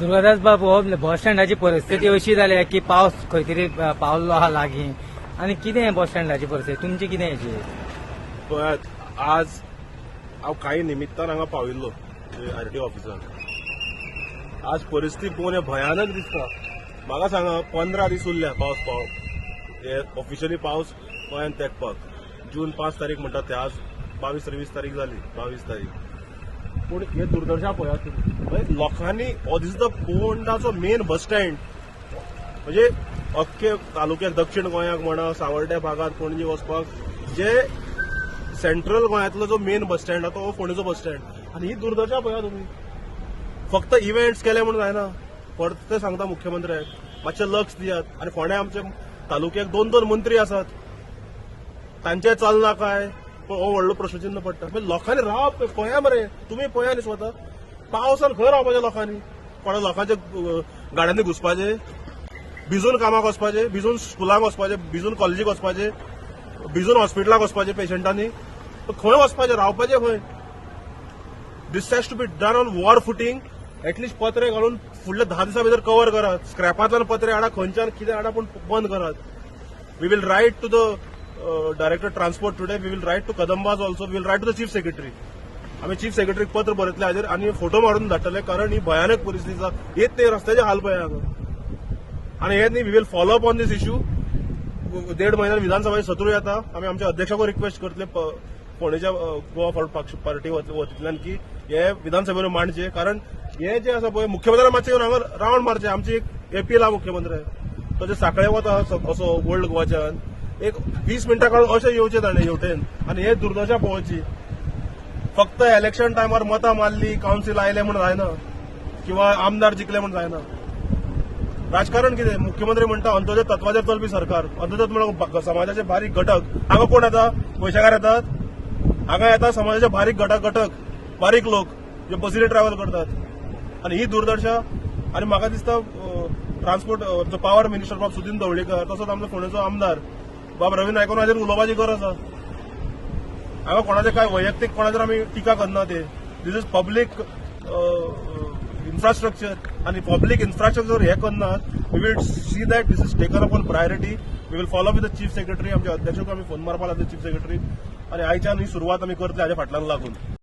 दुर्गादास बाबू, हो बस स्टँडाची परिस्थिती अशी जाल्या की पावस खंय तरी पावल्लो आहा लागीं आनी कितें बस स्टँडाची परिस्थिती तुमची कितें हेची? पळयात, आज हांव काही निमित्तान हांगा पाविल्लो आरटीओ ऑफिसान. आज परिस्थिती पळोवन हें भयानक दिसता. म्हाका सांगा, 15 दीस उरल्या पावस पावप, हे ऑफिशियली पावस गोंयांत तेंकपाक जून 5 तारीख म्हणटात ते, आज 22 23 तारीख जाली, 22 तारीख. पूण हे दुर्दशा पळयात तुमी. म्हणजे लोकांनी हो, this is the पोंडाचो main bus stand. म्हणजे अख्खे तालुक्याक, दक्षिण गोंयाक म्हणा, सावर्ड्या भागात, पणजी वचपाक जे सेंट्रल गोंयांतलो जो मेन बस स्टँड आहा तो फोंडेचो बस स्टँड आनी ही दुर्दशा पळया तुमी. फक्त इव्हेंट्स केले म्हणून जायना. परत ते सांगता मुख्यमंत्र्याक, मातशें लक्ष दियात. आनी फोंड्या आमच्या तालुक्याक दोन दोन मंत्री आसात, तांचे चलना काय, पण हो व्हडलो प्रश्नचिन्ह पडटा. म्हणजे लोकांनी रावप पळया मरे, तुमी पळया न्ही स्वता. पावसान खंय रावपाचें लोकांनी? कोणा लोकांच्या गाड्यांनी घुसपाचें, भिजून कामाक वचपाचें, भिजून स्कुलाक वचपाचें, भिजून कॉलेजीक वचपाचें, भिजून हॉस्पिटलाक वचपाचें पेशंटांनी? खंय वचपाचें, रावपाचें खंय? This has to be done on war footing. At least पत्रे घालून फुडल्या 10 दिसां भितर कवर करात. स्क्रॅपांतल्यान पत्रे हाडा, खंयच्यान कितें हाडा, पूण बंद करात. We will write to the director transport today. We will write to Kadambas also. We will write to the chief secretary. आमी चीफ सेक्रेटरीक पत्र बरयतले हाजेर आनी फोटो मारून धाडटले, कारण ही भयानक परिस्थिती आसा. येत ते रस्त्याचे हाल पळय हांगा. आनी हे न्ही, we will follow up on this issue. देड म्हयन्यान विधानसभा सत्र येता. आमी आमच्या अध्यक्षाक रिक्वेस्ट करतले फोंडेच्या गोवा फॉरवर्ड पक्ष पार्टी वतींतल्यान की हे विधानसभेन मांडचे, कारण हे जे आसा पळय, मुख्यमंत्र्यान मातशें येवन हांगा रावंड मारचे. आमची एक अपील आहा मुख्यमंत्र्याक. तो जे साखळे वता असो ओल्ड गोवाच्यान, एक 20 मिनटां काडून अशें येवचें ताणें हेवटेन आनी हे दुर्दशा पळोवची. फक्त इलेक्शन टायमार मतां मारली, कावन्सील आयले म्हूण जायना किंवा आमदार जिखले म्हूण जायना. राजकारण कितें? मुख्यमंत्री म्हणटा अंत्योदय तत्वाचेर चलपी सरकार. अंत्योदय म्हणल्यार समाजाचे बारीक घटक. हांगा कोण येता? पयशेकार येतात? हांगा येता समाजाचे बारीक घटक घटक बारीक लोक जे बसीनी ट्रॅव्हल करतात. आनी ही दुर्दशा. आनी म्हाका दिसता ट्रान्सपोर्ट आमचो पावर मिनिस्टर बाब सुदिन ढवळीकर, तसोच आमचो फोंडेचो आमदार बाब रवी नायकान हाजेर उलोवपाची गरज आसा. हांगा कोणाचे काय वैयक्तीक कोणाचेर आमी टिका करना ते. This is public infrastructure आनी पब्लीक इन्फ्रास्ट्रक्चर हे करनात. We will see that this is taken up on priority. We will follow with the chief secretary. आमच्या अध्यक्षाक आमी फोन मारपा लागले, चीफ सेक्रेटरी. आनी आयच्यान ही सुरवात आमी करतले हाज्या फाटल्यान लागून.